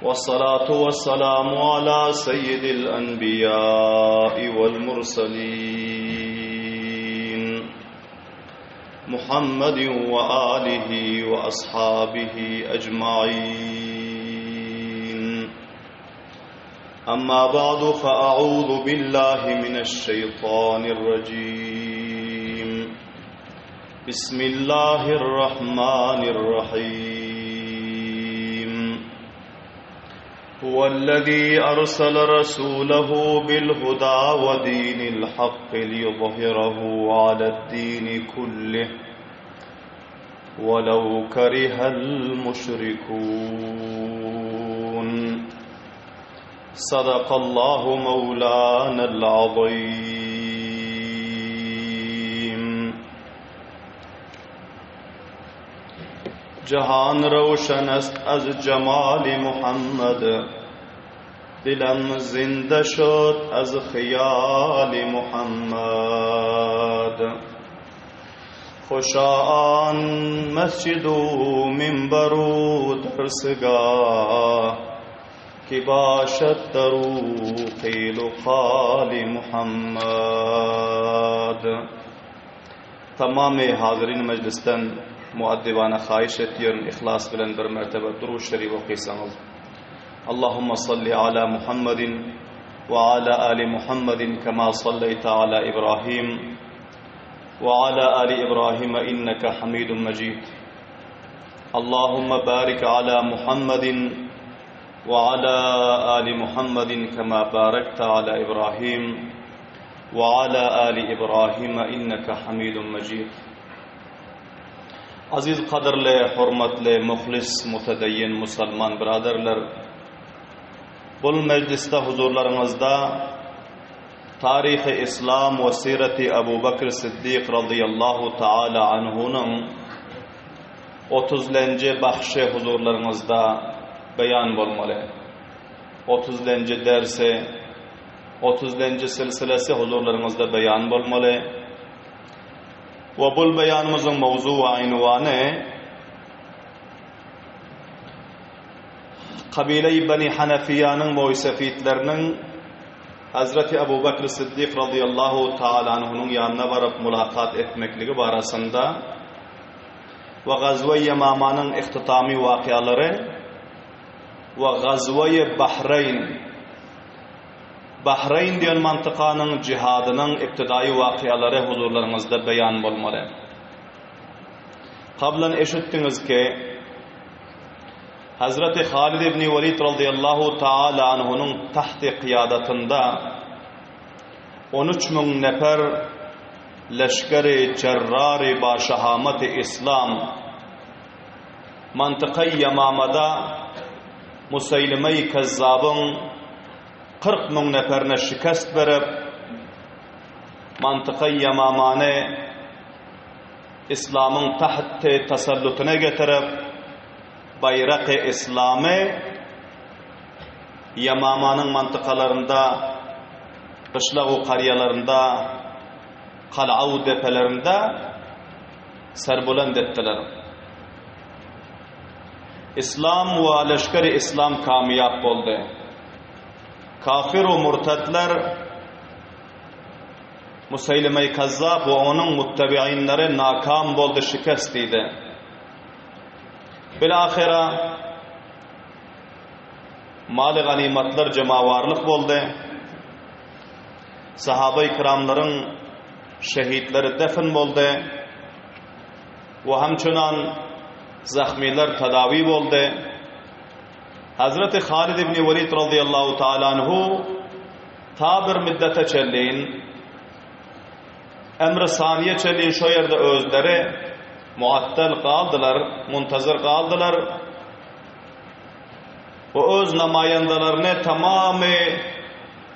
والصلاة والسلام على سيد الأنبياء والمرسلين محمد وآله وأصحابه أجمعين أما بعد فأعوذ بالله من الشيطان الرجيم بسم الله الرحمن الرحيم هو الذي أرسل رسوله بالهدى ودين الحق ليظهره على الدين كله ولو كره المشركون صدق الله مولانا العظيم جهان روشن است از جمال محمد دلم زنده شد از خیال محمد خوشا آن مسجد و منبر و درسگاه که باشد در او قیل و قال محمد Tamamy hazyrin mejlisden muaddibana haýyş etýärin yhlas bilen bir mertebe Durud Şerif okysaňyz. Allahumma salli ala Muhammedin we ala ali Muhammedin kema salleýte ala Ibrahim we ala ali Ibrahim inneke Hamidun Mejid. Allahumma barik ala Muhammedin we ala ali Muhammedin kema barakte ala Ibrahim we ala ali Ibrahim inneke Hamidun Mejid. Aziz gadyrly, hormatly, muhlis, mutedeýin musalman byraderler! Bul mejlisde huzurlaryňyzda Taryhy Islam we Sireti Abu Bekr Siddik razyýallahu taala anhunyň otuzlenji bahşy huzurlaryňyzda beýan bolmaly. Otuzlenji dersi, otuzlenji silsilesi huzurlaryňyzda beýan bolmaly. We bul beýanymyzyň mowzu we ynwany Kabile-i Beni Hanefiýanyň moýsefitleriniň Hazreti Abu Bekr Siddik razyýallahu taala anhunyň ýanyna baryp mulakat etmekligi barasynda we Gazwe-i Ýemamanyň ihtitamy wakyalary we Gazwe-i Bahreýn Bahreýn diýen mantykanyň jihadynyň ibtidaýy wakyalary huzurlaryňyzda beýan bolmaly. Kablan eşitdiňiz ki, Hazreti Halid ibn Welid razyýallahu taala anhunyň tahti kyýadatynda 13 müň nefer leşgeri jerrary ba şahamati islam mantykaý Ýamamada Museýlimeý Kezzabyň 40 müň neferine şikest berip, mantykaý Ýamamany Islamyň tahty tasallutyna getirip, baýraky yslamy Ýamamanyň mantykalarynda, gyşlag-u karýalarynda, kal'a-u depelerinde serbulend etdiler. Yslam we leşgeri yslam kamyýap boldy. Kafir-u murtedler Museýlimeý Kazzap we onuň muttebiinleri nakam boldy, şikest diýdi. Bilahyra maly ganymatlar jemawarlyk boldy. Sahabaý kiramlaryň şehitleri defn boldy we hemçenan zahmylar tadawi boldy. Hazreti Halid ibn Welid razyýallahu taala anhu ta bir müddete çenlin Emri saniýe çenli şo ýerde özleri muattal galdylar, muntazyr galdylar we öz namaýandalaryny tamamy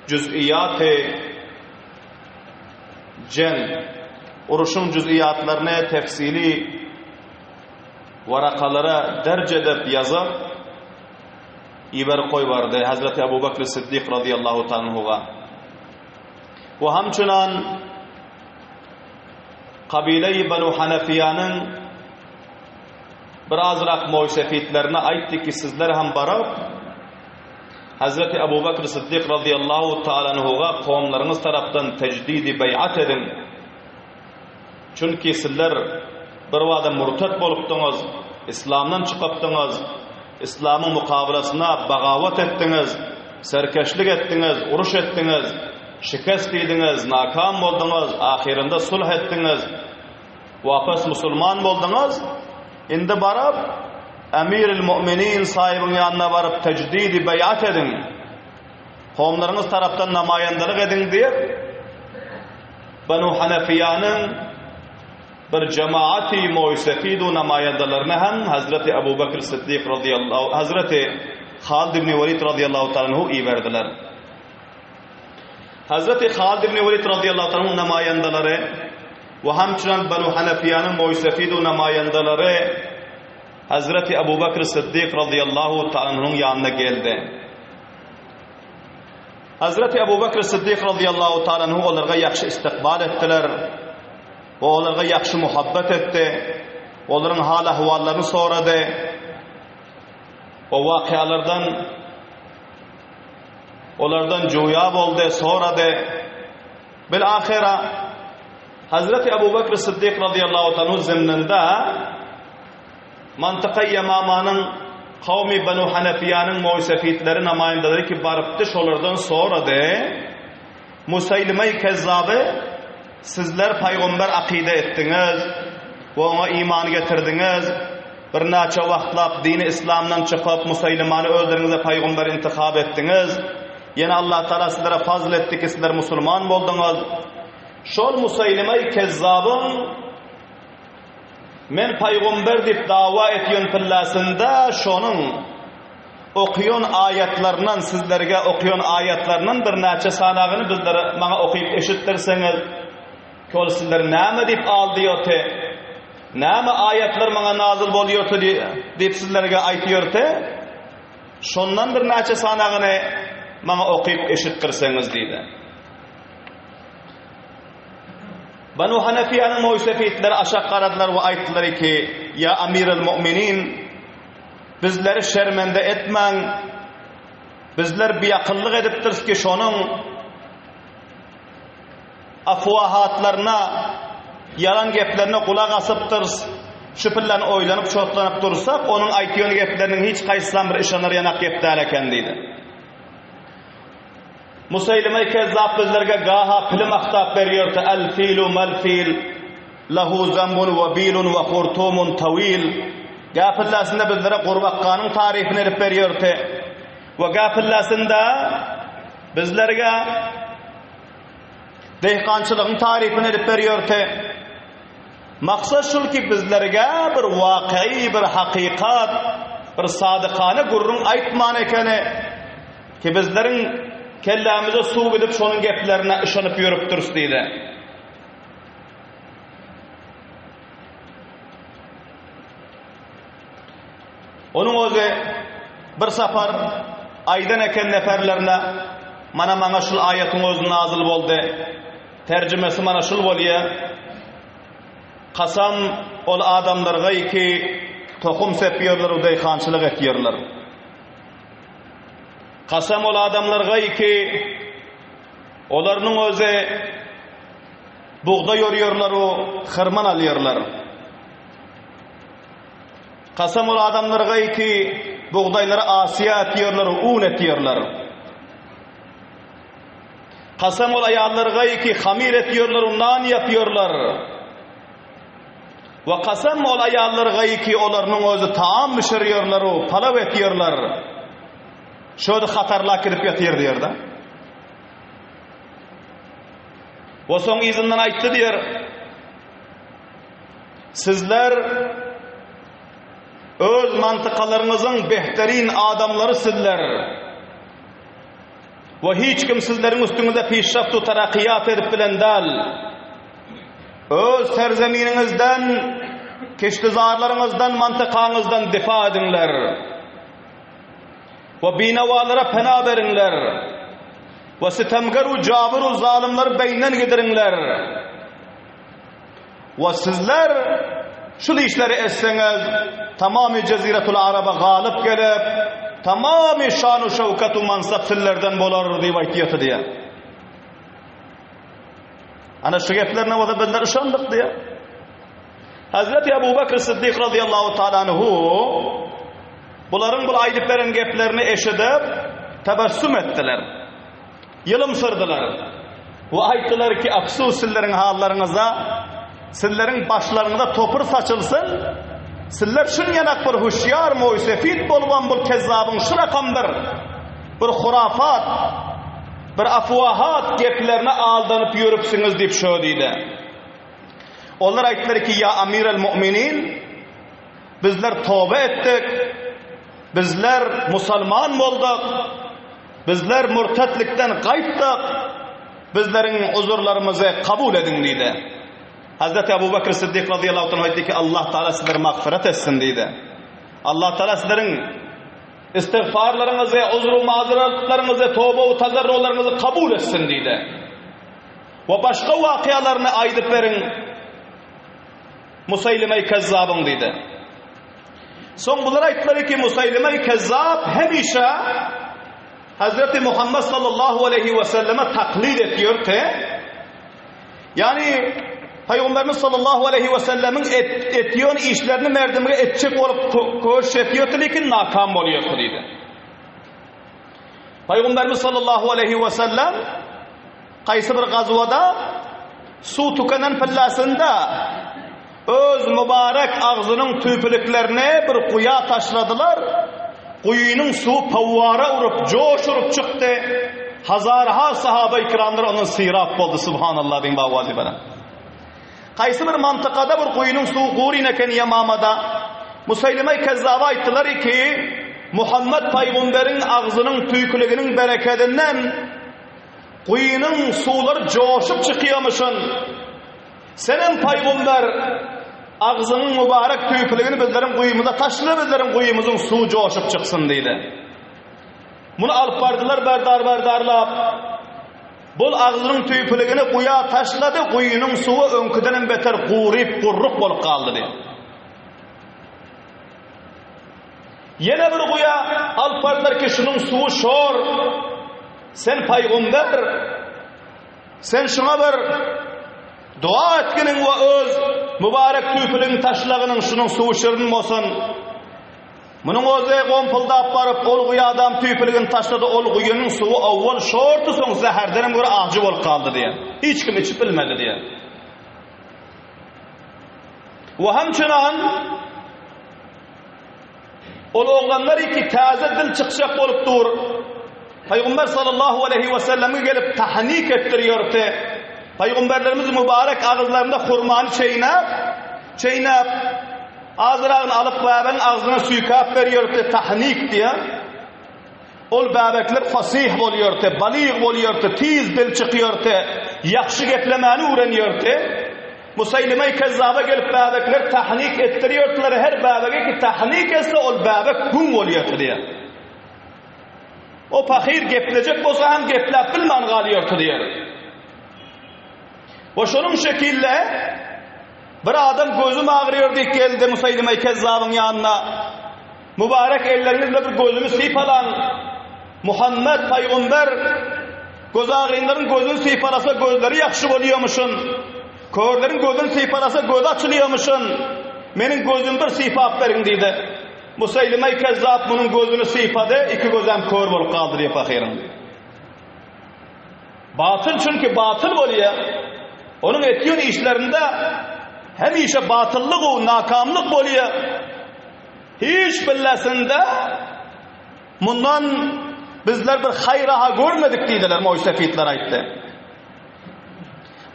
jüz'iýaty jeň, uruşyň jüz'iýatlaryny tefsili warakalara derj edip ýazyp iberip goýbardy Hazreti Abu Bekr Siddik razyýallahu taala anhuga. We hamçynan kabile-i Banu Hanafiýanyň bir azrak moýsefitlerine aýtdy ki, sizler hem baryp, Hazreti Abu Bakr Siddik razyýallahu taala anhuga kowumlaryňyz tarapdan tejdidi beýat ediň. Çünki sizler birbada murtat bolupdyňyz, yslamdan çykypdyňyz, yslamyň mukabylasyna bagawat etdiňiz, serkeşlik etdiňiz, uruş etdiňiz, şikest diýdiňiz, nakam bolduňyz, ahyrynda sulh etdiňiz, wapas musulman bolduňyz, indi baryp Emiril Mu'minin saýybyň ýanyna baryp tejdidi beýat ediň, kowumlaryňyz tarapdan namaýandalyk ediň diýip, Banu Hanefiýanyň bir jemaaty moýsefidu namaýandalaryny hem Hazreti Abu Bekr Siddik razyýallahu Hazreti Halid ibn Welid razyýallahu taala anhu iberdiler. Hazreti Halid ibn Welid razyýallahu taala anhu namaýandalary we hemçinen Banu Hanefiýanyň moýsefidu namaýandalary Hazreti Abu Bekr Siddik razyýallahu taala anhuň ýanyna geldi. Hazreti Abu Bekr Siddik razyýallahu taala anhu olarga ýagşy istikbal etdiler we olarga ýagşy muhabbet etdi. Olaryň hal-ahwallaryny sorady. O wakalardan olardan juýa boldy, sorady. Bil ahyra Hazreti Abu Bekr Siddik razyýallahu taala anhu zimninde Mantyka Ýemamanyň kowmy Banu Hanefiýanyň moýsefitleri namaýyndalary ki barypdy şolardan sorady, Museýlimeý Kezzaby sizler paýgamber akyda etdiňiz we oňa iman getirdiňiz, birnäçe wagtlap dini yslamdan çykyp Museýlimany özleriňize paýgamber intihap etdiňiz, ýene Allatagala sizlere fazl etdi ki sizler musulman bolduňyz. Şol Museýlimeý Kezzabyň Men paýgomber diýip dawa etýän pillasynda şonuň okýan aýatlaryndan sizlerge okýan aýatlaryndan birnäçe sanagyny bizlere maňa okyp eşitdirseňiz ki ol sizleri näme diýip aldyýarty näme aýatlar maňa nazyl bolýarty diýip sizlerge aýtýarty şondan birnäçe sanagyny maňa okyp eşitdirseňiz diýdi. Banu Hanefiýanyň moýsefitleri aşak garadylar we aýtdylar ki, Ýa Amiral Mu'minin, bizleri şermende etmäň, bizler biakyllyk edipdiris ki, şonuň afwahatlaryna, ýalan geplerine gulak asypdyrys, şu pillan oýlanyp çotlanyp dursak, onuň aýtýan gepleriniň hiç haýsysam bir yşanar ýanak gep däl eken diýdi. Museýlime Kezzap bizlerge gaha pili maktap berýärdi, El filu mel fil, lehu zembun we bilun we hurtumun tawil. Gäpilläsinde bizlere gurbakganyň tarypyny edip berýärdi. We gäpilläsinde bizlerge dehkançylygyň tarypyny edip berýärdi. Maksat şul ki bizlerge bir wakyýy, bir hakykat, bir sadykana gürrüň aýtman ekeni. Ki bizleriň kellämize suw gidip şonuň geplerine yşanyp ýörüpdiris diýdi. Onuň özi bir sapar aýdan eken neferlerine mana maňa şul aýatyň özi nazyl boldy. Terjimesi mana şul bolýar. Kasam ol adamlarga ki tohum sepýärler we daýhançylyk etýärler. Kasam ol adamlargaý ki, olarynyň özi bugdaý orýarlar u hyrman alýarlar. Kasam ol adamlargaý ki, bugdaýlary Asiýa etýärler u un etýärler. Kasam ol aýallargaý ki, hamyr etýärler u nan ýapýarlar. We kasam ol aýallargaý ki, olarynyň özi taam bişirýärler u palaw etýärler. Şöyle hatarlap gidip ýatyr diýer-de. We soň yzyndan aýtdy diýer. Sizler öz mantykalaryňyzyň behterin adamlary sizler. We hiç kim sizleriň üstüňize pişraftu tarakyýat edip bilen däl. Öz serzeminiňizden, keştizarlaryňyzdan, mantykaňyzdan difa ediňler. We binawalara pena beriňler. We sitemger u jabyr u zalymlary beýinden gidiriňler. We sizler şul işleri etseňiz, tamamy Jeziretul Araba galyp gelip, Tamamy şan-u şöwket-u mansap sizlerden bolar diýip aýtýardy diýýär. Ana şu geplerine bolsa bizler yşandyk diýýär. Hazreti Ebu Bekr Siddik radıyallahu ta'ala anhu bularyň bul aýdyp beren geplerini eşidip tebessüm etdiler. Ýylymsyrdylar we aýtdylar ki, Afsus sizleriň hallaryňyza, sizleriň başlaryňyza topur saçylsyn, sizler şunýanak bir hüşýar moýsefit bolubam bul kezzabyň şu rakamdyr bir hurafat, bir afwahat geplerine aldanyp ýörüpsiňiz diýip şo diýdi. Olar aýtdylar ki, Ýa Amirel Mu'minin, bizler toba etdik, bizler musalman bolduk, Bizler murtetlikden gaýtdyk, bizleriň uzurlarymyzy kabul ediň diýdi. Hazreti Abu Bekr Siddik razyýallahu anh aýtdy ki, Allah Taala sizleri magfyrat etsin diýdi. Allah Taala sizleriň istigfarlaryňyzy, uzru mazyratlaryňyzy, toba we tazarrularyňyzy kabul etsin diýdi. We başga wakyalaryny aýdyp beriň Musaýlimeý Kezzabyň diýdi. Soň bular aýtdylar ki, Musaýlimeý Kezzap hemişe Hazreti Muhammed sallallahu aleyhi we selleme taklid etýärdi. Ýagny Pygamberimiz sallallahu aleyhi we sellemiň et, etýän işlerini merdimge etjek bolup köşüş etýärdi, lekin nakam bolýardy diýdi. Pygamberimiz sallallahu aleyhi we sellem Haýsy bir gazwada suw tükenen pillasynda öz mübarek agzynyň tüýpüliklerini bir guýa taşladylar. Guýynyň suwy pawwara urup, joş urup çykdy. Hazarha sahaba-i kiramlar ondan syrap boldy. Subhanallah diýiň bawazy bilen. Haýsy bir mantykada bir guýynyň suwy guryn eken Ýamamada. Musaýlime Kezzaba aýtdylar ki, Muhammet paýgamberiň agzynyň tüýküliginiň berekedinden Guýynyň suwlary joşup çykýamyşyn. Senem paýgumber, agzyňyň mübarek tüýküligini bizleriň guýymyza taşla, bizleriň guýymyzyň suwy joşup çyksyn diýdi. Muny alyp bardylar berdar-berdarlap. Bul agzynyň tüýküligini guýa taşlady, guýynyň suwy öňküdenem beter guryp, gurruk bolup galdy diýdi. Ýene bir guýa alyp bardylar ki, şunuň suwy şor. Sen paýgumber, sen şuňa bir dua etginiň we öz mübarek tüýküligiň taşlagynyň şunuň suwy şirin bolsun. Munuň özi gompuldap baryp, ol guýadam tüýküligini taşlady, ol guýynyň suwy owwal şordy, soň zäherdenem görä ajy bolup galdy diýen. Hiç kim içip bilmedi diýen. We hemçinan Ol oglanlar iki täze dil çykjak bolup dur. Pygamber sallallahu aleyhi we selleme gelip tahnik etdirýärdi. Pygamberlerimiz mübarek agyzlarynda hurmany çeýnäp, çeýnäp azragyny alyp bäbegiň agzyna süýkäp berýärdi, tahnik diýen. Ol bäbekler fasih bolýardy, balyg bolýardy, tiz dil çykýardy, ýagşy geplemäni öwrenýärdi. Musaýlimeý Kezzaba gelip bäbekler tahnik etdirýärdiler, her bäbege ki tahnik etse ol bäbek güň bolýardy diýýär. O pahyr geplejek bolsa hem gepläp bilmän galýardy diýýär. We şonuň şekilde bir adam gözüm agyrýar diýip geldi Musaýlimeý Kezzabyň ýanyna. Mübarek elleriňizle bir gözümi sypalaň. Muhammet paýgamber gözagyrynlaryň gözüni sypalasa gözleri ýagşy bolýamyşyn. Körleriň gözüni sypalasa gözi açylýamyşyn. Meniň gözümi bir sypap beriň diýdi. Musaýlimeý Kezzap munuň gözüni sypady, iki gözem kör bolup galdy diýip pahyryň. Batyl çünki batyl bolýar. Onuň etýän işlerinde hemişe batyllyk we nakamlyk bolýar. Hiç billesinde mundan bizler bir haýra-ha görmedik diýdiler, moýsefitler aýtdy.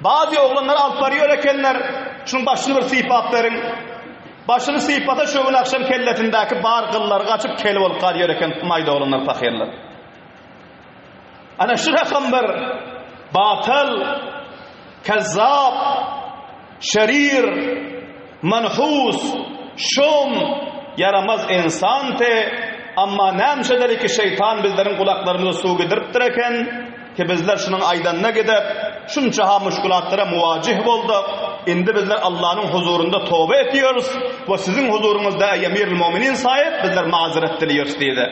Bazy oglanlar alyp barýar ekenler, şunuň başyny bir sypap beriň. Başyny sypasa şo gün agşam kellesindäki bar gyllary gaçyp kel bolup galýar eken maýda oglanlar pahyrlar. Ana şu rakam bir batyl, kezzap, şerir, manhus, şum, ýaramaz ynsandy. Amma nämşedir ki şeýtan bizleriň gulaklarymyza suw gidiripdir eken, ki bizler şunuň aýdanyna gidip, şunça-ha muşkulatlara muwajih bolduk. Indi bizler Allanyň huzurynda toba etýäris we siziň huzuryňyzda eý Emiril-Muminin saýyp bizler mazeret dileýäris diýdi.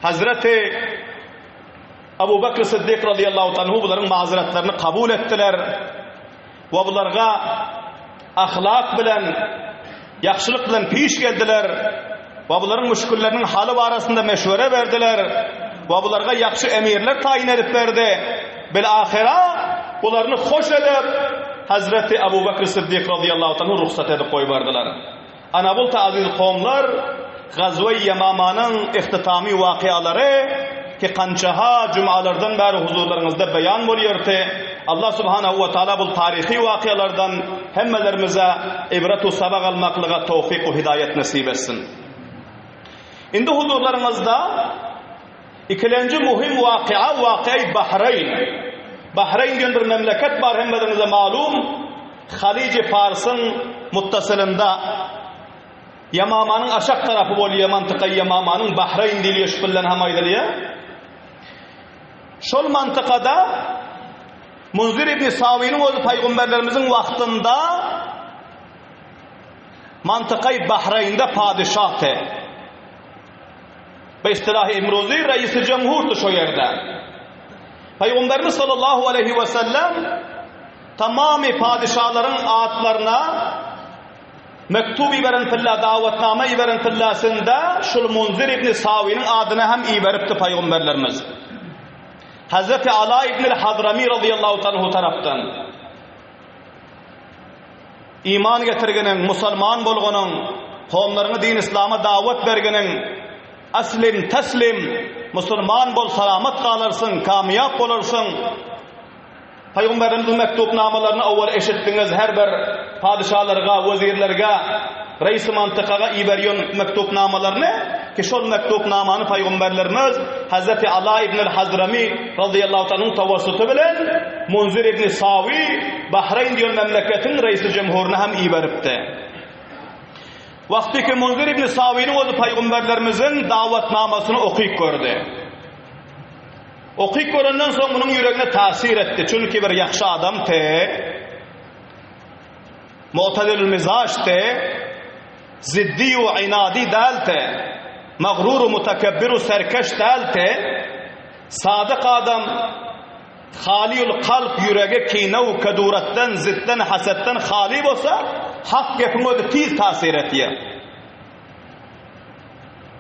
Hazreti Abu Bekr Siddik radıyallahu anhu bularyň mazeretlerini kabul etdiler we bularga ahlak bilen, ýagşylyk bilen piş geldiler we bularyň müşkilleriniň haly barasynda meşwere berdiler we bularga ýagşy emirler taýyn edip berdi. Bil-ahyra bularyny hoş edip, Hazreti Abu Bekr Siddik radıyallahu anhu rugsat edip goýberdiler. Ana bulta aziz kowumlar Gazwe-i Ýemamanyň ihtitamy wakyalary ki kançaha jumalardan bäri huzurlaryňyzda beýan bolýarty. Allah subhanahu we taala bul taryhy wakyalardan hemmelerimize ibret u sabak almaklyga towfyk u hidaýat nesip etsin. Indi huzurlaryňyzda ikilenji muhim wakya wakya-i Bahreýn. Bahreýn diýen bir memleket bar hemmeleriňize malum. Haliji Parsyň muttasylynda Ýamamanyň aşak tarapy bolýar, mantyka Ýamamanyň Bahreýn diýilýär, şu bilen hem aýdylýar. Şol mantykada Munzir ibn Sawynyň özi paýgamberlerimiziň wagtynda mantykaý Bahreýnde padyşahdy. Be istilahi imruzi reisi jemhurdy şo ýerde. Paýgamberimiz sallallahu aleýhi we sellem Tamamy padyşalaryň atlaryna mektup iberen tylla, dawatnama iberen tyllasynda şul Munzir ibn Sawynyň adyna hem iberipdi paýgamberlerimiz. Hazreti Ala ibn Hadrami radiyallahu anhu tarapdan iman getirgeniň, musulman bolganyň, kowumlaryňy din islama dawat bergeniň, aslim taslim, musulman bol salamat galarsyň, kamyýap bolarsyň. Pygamberimiziň mektubnamalaryny owal eşitdiňiz, her bir padyşalarga, wezirlerge, reisi mantykaga iberýän mektubnamalaryny, ki şol mektubnamany pygamberlerimiz Hazreti Ala ibn Hazrami radiyallahu anhuň tawassuty bilen Munzir ibn Sawi Bahreýn diýen memleketiň reisi jemhuryna hem iberipdi. Wagty ki Munzir ibn Sawiniň özi pygamberlerimiziň dawatnamasyny okyp gördi. Okyp görenden soň munuň ýüregine täsir etdi, çünki bir ýagşy adamdy, mu'tadilül mizaçdy, ziddi we inadi däldi, magrur we mutekebbir we serkeş däldi, sadyk adam, halyül kalp ýüregi kine we keduretden, zidden, hasetden haly bolsa, hak gepiň özi tiz täsir etýär.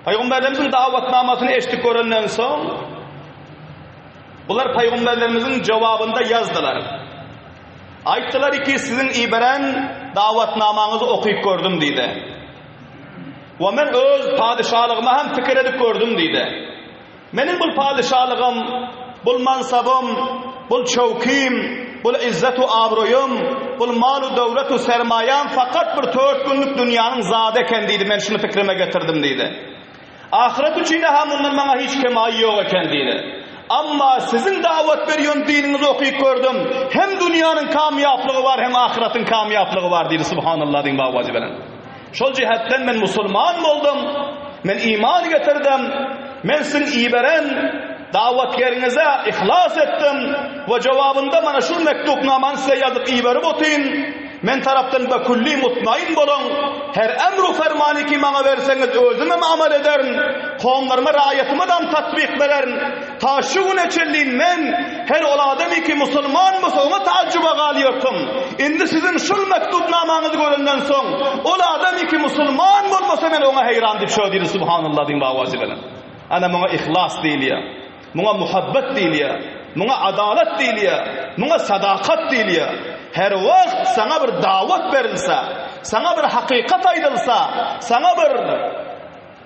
Pygamberlerimiziň dawatnamasyny eşidip görenden soň, bular pygamberlerimiziň jogabynda ýazdylar. Aýtdylar ki, siziň iberen dawatnamaňyzy okyp gördüm diýdi. We men öz padyşalygyma hem pikir edip gördüm diýdi. Meniň bul padyşalygym, bul mansabym, bul çöwkim, bul izzet-u abraýym, bul mal-u döwlet-u sermaýam fakat bir tört günlük dünýäniň zady eken diýdi, men şuny pikrime getirdim diýdi. Ahyret üçin-ä mundan maňa hiç kemaýy ýok eken diýdi. Amma siziň dawat berýän diniňizi okyp gördüm, hem dünýäniň kamýaplygy bar, hem ahyretiň kamýaplygy bar diýdi, Subhanallah diýiň bawajy bilen. Şol jihetden men musulman boldum, men iman getirdim, men siziň iberen dawatgeriňize yhlas etdim we jogabynda mana şu mektupnamany size ýazyp iberip otyryn, men tarapdan bekülli mutmain boluň, her emr-u fermany ki maňa berseňiz özümem amal ederin, kowumlaryma raýatyma-dam tatbyk bererin. Ta şu güne çenli men her ol adamy ki musulman bolsa oňa taajjuba galýartym. Indi siziň şul mektubnamaňyzy görenden soň ol adamy ki musulman bolmasa men oňa heýran diýip şo diýdi subhanallah diýiň bawazy bilen. Ana muňa ihlas diýilýär. Muňa muhabbet diýilýär. Muňa adalat diýilýär. Muňa sadakat diýilýär. Her wagt saňa bir dawat berilse, saňa bir hakykat aýdylsa, saňa bir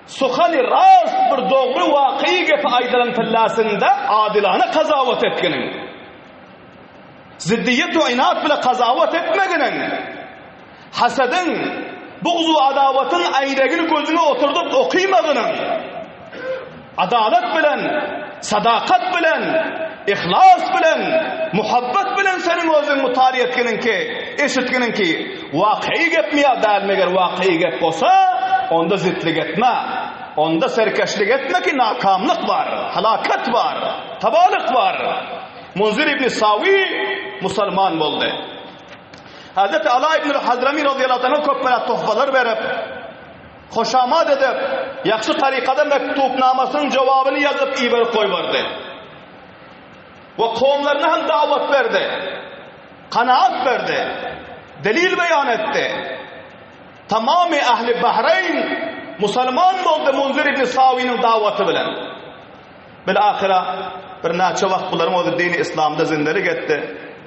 Suhany rast bir dogry wakyýy gepi aýdylan tyllasynda adylana kazawat etginiň. Ziddiýet we inat bile kazawat etmeginiň. Hasadyň, bugz we adawatyň aýnegini gözüňe oturdyp okymagynyň. Adalat bilen, sadakat bilen, yhlas bilen, muhabbet bilen seniň özüň mutali etginiňki, eşitginiňki wakyýy gepmi ýa däl meger wakyýy gep bolsa, onda zitlik etme, onda serkeşlik etme ki nakamlyk bar, halakat bar, tabalyk bar. Munzir ibn Sawi musalman boldy. Hazreti Ala ibn Hadrami radiyallahu anhu köp bela tohfalar berip. Hoşamat edip, ýagşy tarykada mektubnamasynyň jogabyny ýazyp iberip goýberdi. We kowumlaryna hem dawat berdi. Kanaat berdi. Delil beýan etdi. Tamamy ähli Bahreýn musulman boldy Munzir ibn Sawiniň dawaty bilen. Bil-ahyra birnäçe wagt bularyň özi dini yslamda zindelik etdi.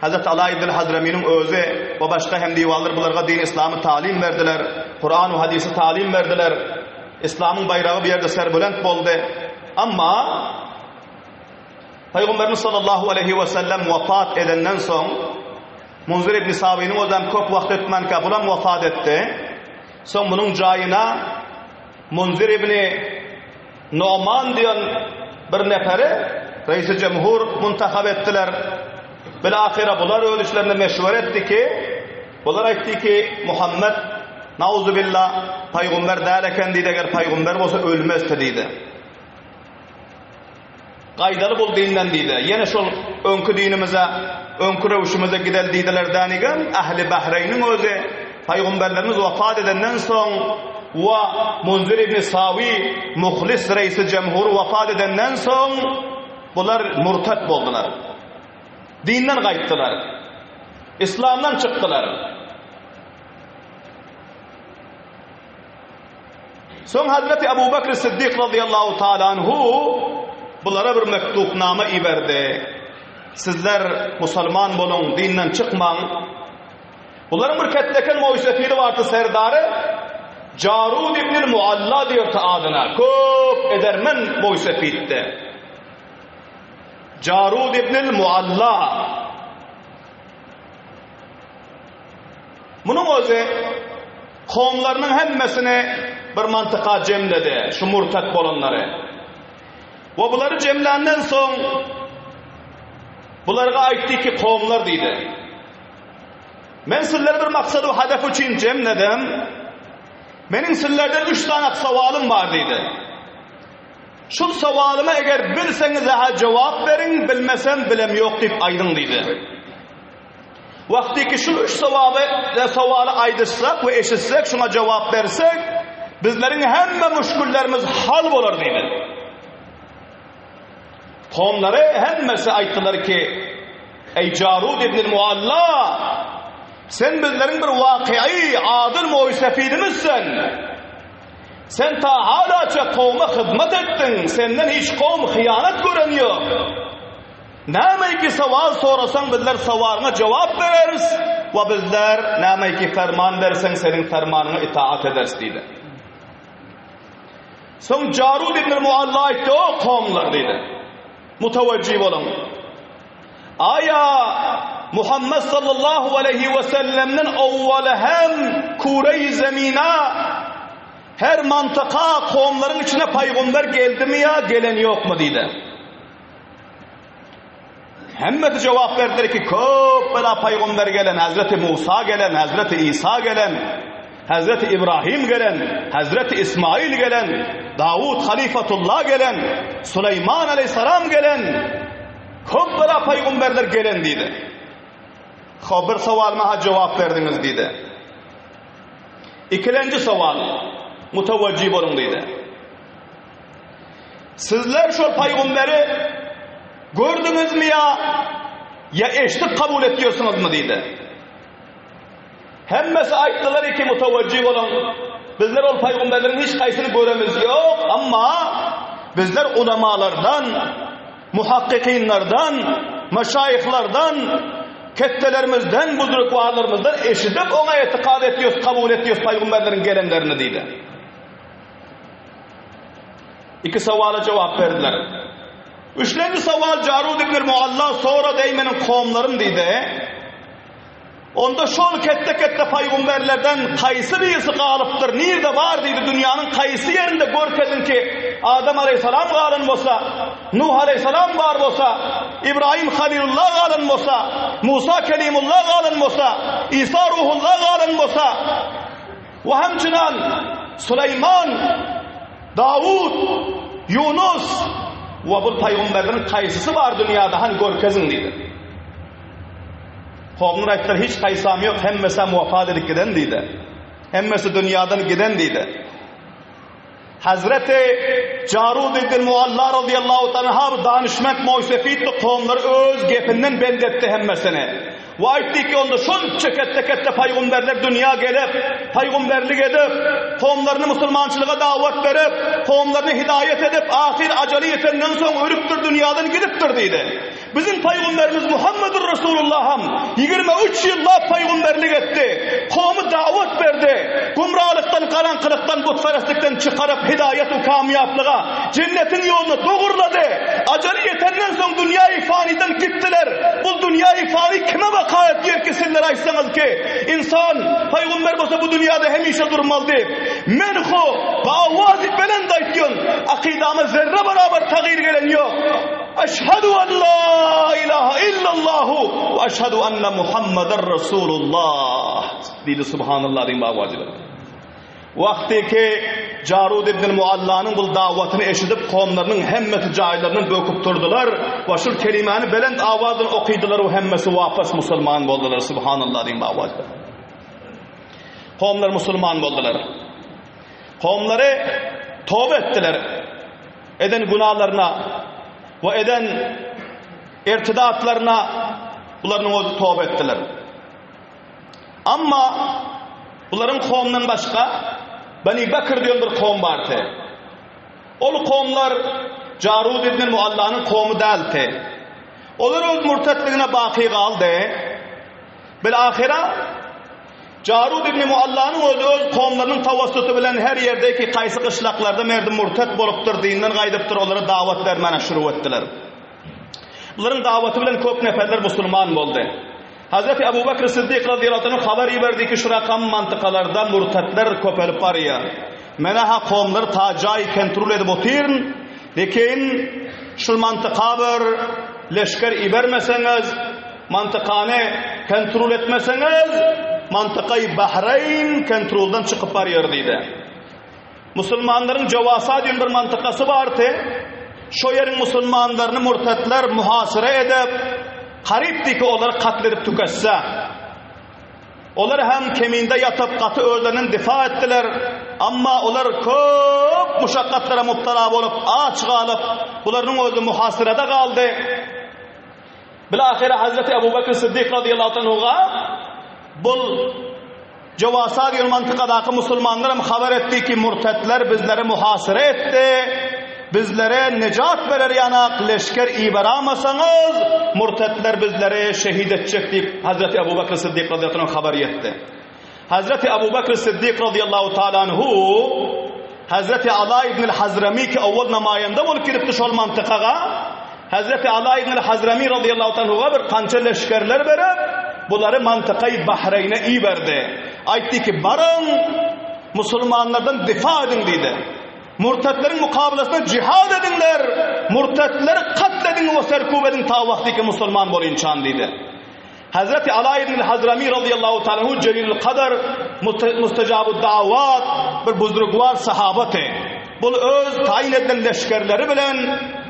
Hazreti Ala ibn Hazreminiň özi we başga hemdiwanlar bularga dini yslamy talim berdiler. Kuran we hadysy talim berdiler. Yslamyň baýragy bu ýerde serbülent boldy. Emma Pygamberimiz sallallahu aleýhi we sellem wepat edenden soň Munzir ibn Sawiniň özem köp wagt ötmänkä bulam wepat etdi. Soň munuň jaýyna Munzir ibn Noman diýen bir neperi reisi jemhur muntahap etdiler. Bilahyra bular öz içlerinde meşwere etdi ki, bular aýtdy ki, Muhammet, nauzubilla, paýgumber däl eken diýdi, eger paýgumber bolsa ölmezdi diýdi. Gaýdaly bul dinden diýdi. Ýene şol öňki dinimize, öňki röwşümize gideli diýdiler dänigem, ähli Bahreýniň özi Paýgamberlerimiz wepat edenden soň we Munzir ibn Sawi muhlis reisi jemhur wepat edenden soň bular murtat boldular. Dinden gaýtdylar. Islamdan çykdylar. Soň Hazreti Abu Bekr Siddik razyýallahu taala anhu bulara bir mektubnama iberdi. Sizler musulman boluň, dinden çykmaň. Bularyň bir ketdeken moýsefidi bardy serdary Jarud ibnül Mualla diýerdi adyna. Köp edermen moýsefiddi. Jarud ibnül Mualla. Munuň özi kowumlarynyň hemmesini bir mantyka jemledi, şu murtat bolanlary. We bulary jemländen soň bularga aýtdy ki, kowumlar diýdi. Men sizleri bir maksat we hedef üçin jemledim. Meniň sizlerden üç sany sowalym bar diýdi. Şul sowalyma eger bilseňiz-hä jogap beriň, bilmesem bilem ýok diýip aýdyň diýdi. Wagtyky şul üç sowaby sowaly aýdyşsak we eşitsek, şuňa jogap bersek, bizleriň hemme müşgillerimiz hal bolar diýdi. Kowumlary hemmesi aýtdylar ki, Eý Jarud ibn Mualla, sen bizleriň bir wakyýy, adyl moýsefidimizsen. Sen ta halaça kowuma hyzmat etdiň, senden hiç kowum hyýanat gören ýok. Nämeiki sowal sorasaň bizler sowalyňa jogap bereris we bizler nämeiki ferman berseň seniň fermanyňa itaat ederis diýdi. Soň Jarud ibn Mualla aýtdy, o kowumlar diýdi. Mutawajjih boluň. Aýa Muhammed sallallahu aleýhi we sellemden owwal hem kureý zemina her mantyka kowumlaryň içine paýgomber geldimi ýa gelen ýokmy diýdi. Hemmesi jogap berdiler ki, köp bela paýgomber gelen, Hazreti Musa gelen, Hazreti Isa gelen, Hazreti Ibrahim gelen, Hazreti Ismail gelen, Dawud Halifatullah gelen, Süleýman aleyhissalam gelen, köp bela paýgomberler gelen diýdi. Ho bir sowalyma ha jogap berdiňiz diýdi. Ikilenji sowal, mutawajjih boluň diýdi. Sizler şol paýgamberi gördüňizmi ýa ýa eşidip kabul etýärsiňizmi diýdi. Hemmesi aýtdylar ki mutawajjih boluň. Bizler ol paýgamberleriň hiç haýsyny göremiz ýok, amma bizler ulamalardan, muhakkykynlardan, meşaýyhlardan, ketdelerimizden, buzrukwarlarymyzdan eşidip oňa etikad etýäris, kabul etýäris paýgamberleriň gelenlerini diýdi. Iki sowala jogap berdiler. Üçlenji sowal Jarud ibn Mualla sorady, eý meniň kowumlarym diýdi. Onda şol ketde-ketde paýgumberlerden haýsy birisi galypdyr, nirde bar diýdi, dünýäniň haýsy ýerinde görkeziň ki, Adam aleýhissalam galan bolsa, Nuh aleýhissalam bar bolsa, Ibrahim Halilullah galan bolsa, Musa Kelimullah galan bolsa, Isa Ruhullah galan bolsa, We hemçinan Süleýman, Dawut, Ýunus we bul paýgamberleriň haýsysy bar dünýäde hany görkeziň diýdi. Kowumlar aýtdylar hiç haýsam ýok hemmesem wepat edip giden diýdi. Hemmesi dünýäden giden diýdi. Hazreti Jarud ibn Mualla razyýallahu taala anha bu danyşment moýsefitdi kowumlary öz gepinden bend etdi hemmesini. We aýtdy ki onda şonça ketde-ketde paýgumberler dünýä gelip, paýgumberlik edip, kowumlaryny musulmançylyga dawat berip, kowumlaryny hidaýat edip, ahyr ajaly ýetenden soň ölüpdir dünýadan gidipdir diýdi. Biziň paýgumberimiz Muhammedur Resulullaham 23 ýyllap paýgumberlik etdi. Kowmy dawat berdi. Gumralykdan, garaňkylykdan, butperestlikden çykaryp hidaýat we kamýaplyga, jennetiň ýoluna dogurlady. Ajaly ýetenden soň dünýäi fanydan gitdiler. Bu dünýäi fany kime baka etýär ki sizler aýtsaňyz ki, insan, paýgumber bolsa bu dünýäde hemişe durmaly diýip. Men ho, bu awazy belent aýtýan, akydama zerre barabar tagyr gelen ýok. Eşhedü en la ilahe illallahu we eşhedü enne Muhammeden Resulullah diýdi Subhanallah diýip awazy bilen. Wagty ki Jarud ibn Muallanyň bul dawatyny eşidip kowumlarynyň hemmesi jaýlaryndan böküp turdular we şul kelimäni belent awaz bilen okydylar we hemmesi wapas musulman boldular Subhanallah diýip awazy bilen. Kowumlar musulman boldular. Kowumlary toba etdiler. Eden günalaryna we eden irtidatlaryna bularyň özi toba etdiler. Amma bularyň kowumdan başga Bani Bakr diýen bir kowum bardy. Ol kowumlar Jarud ibn Muallanyň kowumy däldi. Olar öz murtatlygyna baky galdy. Bil-ahyra Jarud ibn Muallanyň özi öz kowumlarynyň tawassuty bilen her ýerdeki kaýsy gyşlaklarda merdim murtat bolupdyr, dinden gaýdypdyr, olara dawat bermäne şuruw etdiler. Bularyň dawaty bilen köp neferler musulman boldy. Hazreti Abu Bakr Siddik razyýallahu anhu habar iberdi ki, şu rakam mantykalarda murtatlar köpelip barýar. Menä-ha kowumlary ta jaý kentrul edip otyryn, lekin şul mantyka bir leşger ibermeseňiz, Mantykany kontrol etmeseňiz, mantykaý Bahreýn kontroldan çykyp barýar diýdi. Musulmanlaryň Jawasa diýen bir mantykasy bardy. Şo ýeriň musulmanlaryny murtatlar muhasyra edip, garypdy ki olary katl edip tüketse. Olar hem keminde ýatyp gaty özlerinden difa etdiler. Amma olar köp muşakgatlara mubtala bolup, aç galyp, bularyň özi muhasyrada galdy. Bilahyra Hazreti Ebu Bekr Siddik razyýallahu anhuga bul Jowasa diýen mantykadaky musulmanlar hem habar etdi ki, murtetler bizleri muhasyra etdi, bizlere nejat berer ýanak leşger iberamasaňyz, murtetler bizleri şehit etjek diýip Hazreti Ebu Bekr Siddik razyýallahu anhu habar ýetdi. Hazreti Abu Bekr Siddik razyýallahu taala anhu Hazreti Ala ibn Hazrami ki owwal namaýanda bolup giripdi şol mantykaga. Hazreti Ala ibn Hazrami razyýallahu taala anhuga bir kança leşgerler berip, bulary mantykaý Bahreýne iberdi. Aýtdy ki, baryň musulmanlardan difa ediň diýdi. Murtatleriň mukabalasynda jihad ediňler, murtatlary katl ediň we serkub ediň ta wagty ki musulman bolynçan diýdi. Hazreti Ala ibn Hazrami razyýallahu taala anhu jelilül kadr, mustajabud dawat bir buzrugwar sahabaty. Bul öz taýyn edilen leşgerleri bilen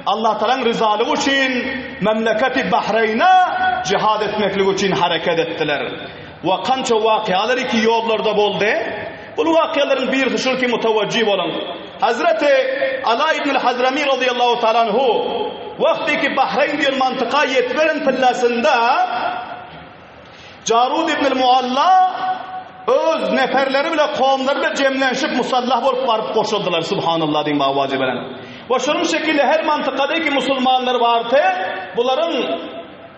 Allah Taalanyň ryzalygy üçin memleketi Bahreýne jihad etmeklik üçin hereket etdiler. We kança wakyalar iki ýollarda boldy. Bul wakyalaryň birisi şul ki mutawajjih boluň. Hazreti Ala ibn Hazrami razyýallahu taala anhu wagty ki Bahreýn diýen mantyka ýetiberen pillasynda Jarud ibn Mualla öz neferleri bile kowumlary bile jemlenşip musallah bolup baryp goşuldylar subhanallah diýip awazy bilen. We şonuň şekilde her mantykada ki musulmanlar bardy, bularyň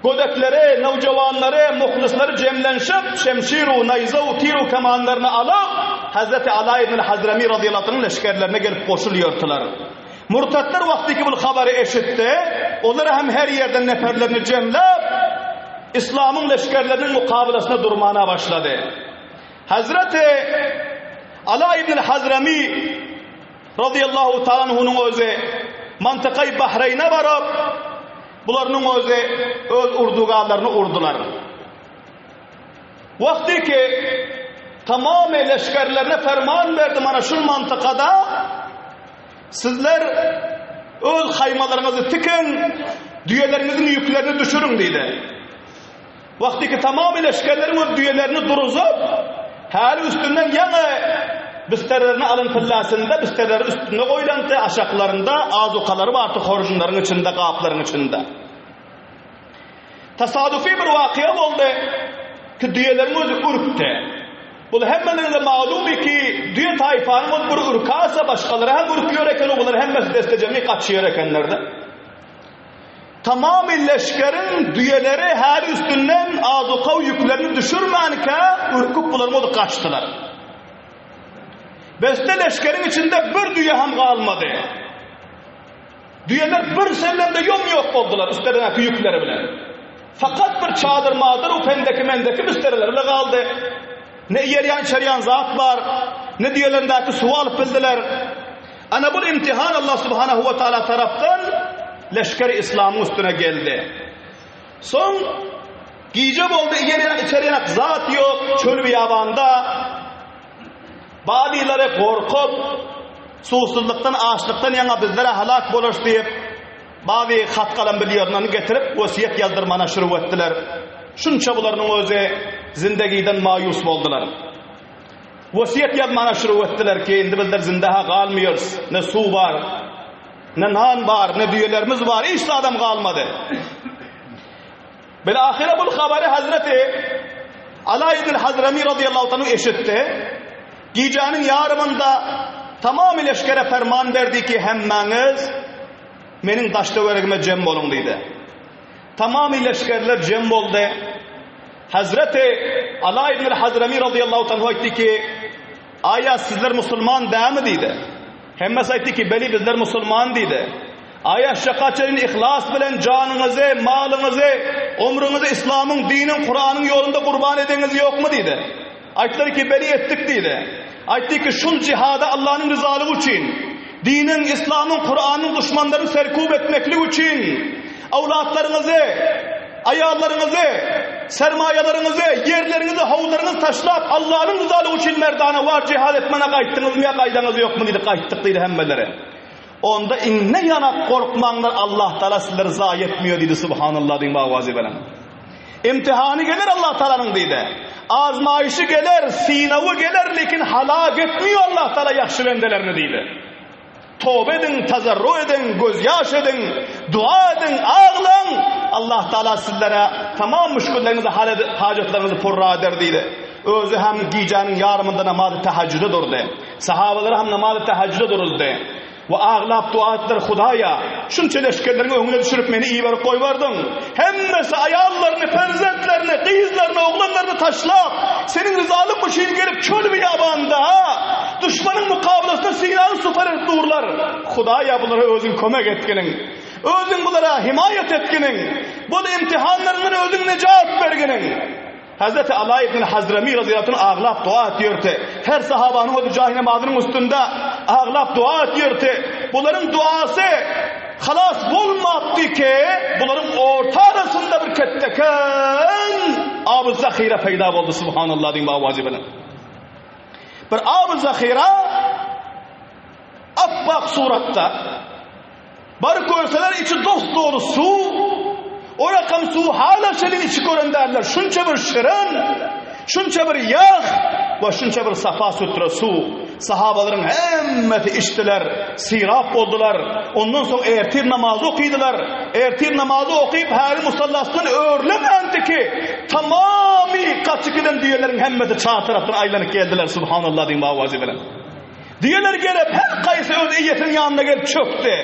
Gödekleri, nowjawanlary, muhlyslary jemlenşip, şemşir-u, naýza-u, tir-u kemanlaryny alyp, Hezreti Ala ibn Hazremi razyýallahu anhunyň leşgerlerine gelip goşulýardylar. Murtatlar wagty ki bul habary eşitdi, olar hem her ýerden neperlerini jemläp, Yslamyň leşgerleriniň mukabylasyna durmana başlady. Hezreti Ala ibn Hazremi razyýallahu taala anhunyň özi mantykaý Bahreýne baryp, Bularynyň özi öz urdugalaryny urdular. Wagty ki tamamy leşgerlerine ferman berdi mana şul mantykada sizler öz haýmalaryňyzy tikiň, düýeleriňiziň ýüklerini düşüriň diýdi. Wagty ki tamamy leşgerleriň öz düýelerini duruzyp, häli üstünden ýaňy. Bisterlerini alan pillasynda bisterleri üstünde goýlandy, aşaklarynda azukalary bardy horjunlaryň içinde, gaplaryň içinde. Tasadufy bir wakyýa boldy ki, düýeleriň özi ürkdi. Bul hemmeleriňize maglumy ki, düýe taýpanyň özi bir ürkasa, başgalary hem ürkýär eken, bular hemmesi deste-jemi gaçýar ekenler-de. Tamamy leşgeriň düýeleri häli üstünden azukaw ýüklerini düşürmänkä, ürküp bularyň özi gaçdylar. Beste leşgeriň içinde bir düýe hem galmady. Düýeler bir sellemde ýom-ýok boldular üstlerindäki ýükleri bilen. Fakat bir çadyr-madyr u pendeki-mendeki bistereler bile galdy. Ne iýerýän-içerýän zat bar, ne düýelerindäki suwy alyp bildiler. Ana bul imtihan Allah subhanahu we taala tarapdan leşgeri islamyň üstüne geldi. Soň gije boldy, iýerýän-içerýän zat ýok, çöl-beýabanda. Bazylary gorkup, suwsuzlykdan, açlykdan ýaňa bizler-ä halas bolarys diýip, bazy hat-galam bilýärlerini getirip, wesýet ýazdyrmana şuruw etdiler. Şunça bularynyň özi zindegiden maýus boldular. Wesýet ýazmana şuruw etdiler ki, indi bizler zinde-hä galmaýarys, ne suw bar, ne nan bar, ne düýelerimiz bar, hiç zadam galmady. Bilahyra bul habary Hazreti Ala ibn Hazremi radıyallahu anhu eşitdi. Gijäniň ýarymynda tamamy leşgere ferman berdi ki, hemmäňiz meniň daş-töweregime jem boluň diýdi. Tamamy leşgerler jem boldy. Hazreti Ala ibn Hazremi radıyallahu anhu aýtdy ki, Aýa sizler musulman dämi diýdi. Hemmesi aýtdy ki, beli bizler musulman diýdi. Aýa şaka çenli yhlas bilen janyňyzy, malyňyzy, ömrüňizi Islamyň, diniň, Kuranyň ýolunda gurban edeňiz ýokmy diýdi. Aýtdylar ki, beli etdik diýdi. Aýtdy ki, şul jihada Allanyň ryzalygy üçin, diniň, Islamyň, Kuranyň duşmanlaryny serkub etmeklik üçin awlatlaryňyzy, aýallaryňyzy, sermaýalaryňyzy, ýerleriňizi, howuzlaryňyzy taşlap Allanyň ryzalygy üçin merdana war jihad etmäne gaýtdyňyzmy ýa gaýdaňyz ýokmy diýdi. Gaýtdyk diýdi hemmeleri. Onda iňňe ýanak gorkmaňlar Allah Taala sizleri zaýa etmiýor diýdi Subhanallah diýiň bawazy bilen. Imtihany geler Allah Taalanyň diýdi. Azmaýşy geler, synawy geler, lekin halak etmiýor Allah Taala ýagşy bendelerini diýdi. Toba ediň, tazarru ediň, gözýaş ediň, dua ediň, aglaň. Allah Taala sizlere tamam müşgilleriňizi hal edip, hajatlaryňyzy purra eder diýdi. Özi hem gijäniň ýarymynda namazy tahajjüde durdy. Sahabalary hem namazy tahajjüde duruzdy. We aglap dua etdiler, Hudaýa, şunça leşgerleriň öňüne düşürip meni iberip goýberdiň. Hemmesi aýallaryny, perzentlerini, gyzlaryny, oglanlaryny taşlap, Seniň ryzalyň üçin gelip çöl-beýabanda duşmanyň mukabylasynda synagy supar edip durlar. Hudaýa, bulara Özüň kömek etginiň. Özüň bulara himaýat etginiň. Bul imtihanlaryndan Özüň nejat berginiň. Hezreti Ala ibn Hazremi razyýallahu anh aglap dua etýärdi. Her sahabanyň özi jaý namazynyň üstünde aglap dua etýärdi. Bularyň duasy halas bolmapdy ki, bularyň orta arasynda bir ketdeken aby zahyra peýda boldy, subhanallah diýip awazy bilen. Bir aby zahyra appak suratda Baryp görseler içi dos-doly suw, o rakam suwy hala çenli içi gören däller. Şunça bir şirin, şunça bir ýag we şunça bir sapa sütre suw. Sahabalaryň hemmesi içdiler, sirap boldular. Ondan soň ertir namazy okydylar. Ertir namazy okyp häli musallasyndan örlemändi ki, tamamy gaçyp giden düýeleriň hemmesi çar tarapdan aýlanyp geldiler. Subhanallah diýip awazy bilen. Düýeler gelip, her haýsy öz eýesiniň ýanyna gelip çökdi.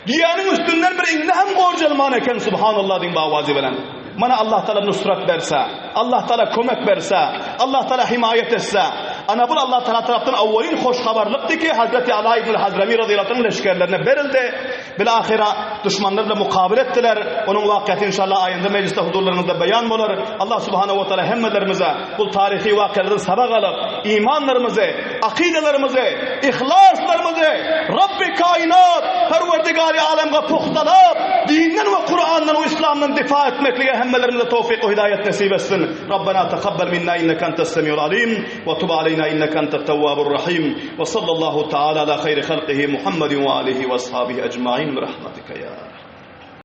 Düýäniň üstünden bir iňňe hem gorjalman eken, Subhanallah diýiň bawazy bilen. Mana Allah Taala nusrat berse, Allah Taala kömek berse, Allah Taala himaýat etse. Ana bul Allah Taala tarapdan awwalyn hoş habarlykdy ki, Hazreti Ala ibn Hazrami radiyallahu anh leşgerlerine berildi. Bilahyra duşmanlar bilen mukabyl etdiler. Onuň wakyasy inşallah aýynda mejlisde huzurlaryňyzda beýan bolar. Allah subhanahu we taala hemmelerimize bu taryhy wakalardan sabak alyp, imanlarymyzy, akydalarymyzy, yhlaslarymyzy Rabbi kainat, Perwerdigary alemge pugtalap, dinden we Kurandan we Islamdan difa etmeklige hemmelerimize towfyk we hidaýat nesip etsin. Rabbena takabbal minna inneke entes semiul alim we tub aleyna inneke entet tewwabur rahim. We sallallahu taala ala hayri halqihi Muhammedin we alihi we ashabihi ecmain bi rahmetike ya.